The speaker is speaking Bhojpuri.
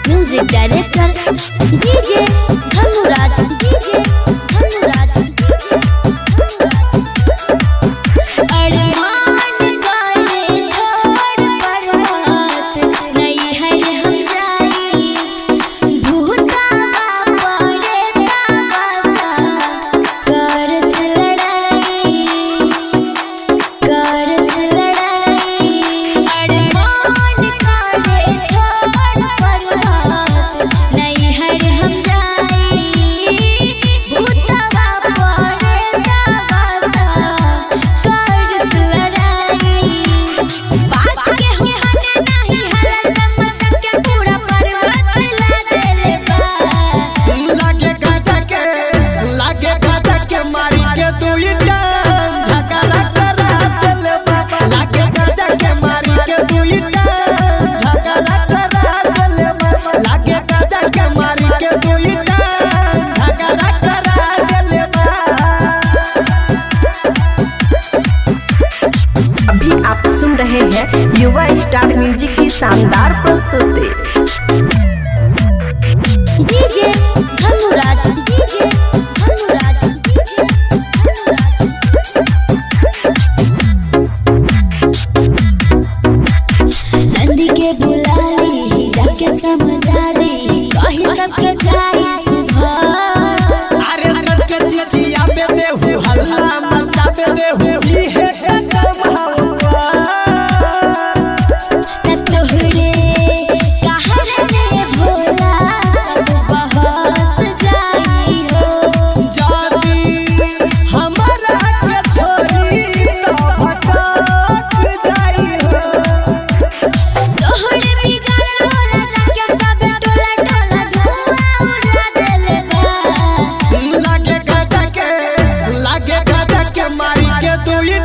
Music director DJ Dhanuraj, DJ Dhanuraj, DJ Dhanuraj. अरमान करे छोड़ पर्वत नैहर हम जाई, भूतावा पड़े तावासा करस लड़ाई, करस लड़ाई। अरमान करे छोड़ पर्वत नैहर हम जाई, भूतावा पड़े तावासा करस लड़ाई। बात के हुहाने नाही हला समझ के पूरा पर्वत ला देले बा। लागे गाजा के, लागे गाजा के मारी के दुई टांग झगड़ा करा देले बा। लागे गाजा के मारी के दुई टांग झगड़ा करा देले बा। लागे गाजा के मारी के दुई टांग झगड़ा करा देले बा। अभी आप सुन रहे हैं युवा स्टार म्यूजिक की शानदार प्रस्तुति। DJ Dhanuraj, DJ Dhanuraj, DJ Dhanuraj. Nandi के बुलाली जाके समझा दी, कहीं सबके जाई सुधार। अरे सबके चिचिया पे देहु, हल्ला मचा पे देहु, ई हे हे कमाऊआ। त तोहरे कहर में भोला सब बहस जाई हो। जादी हमरा के छोरी तो भटक जाई हो। तोहरे बिगड़ भोला जाके सब टोला टोला धुआं उड़ा देले बा। लागे गाजा के, लागे गाजा के मारी के दुई।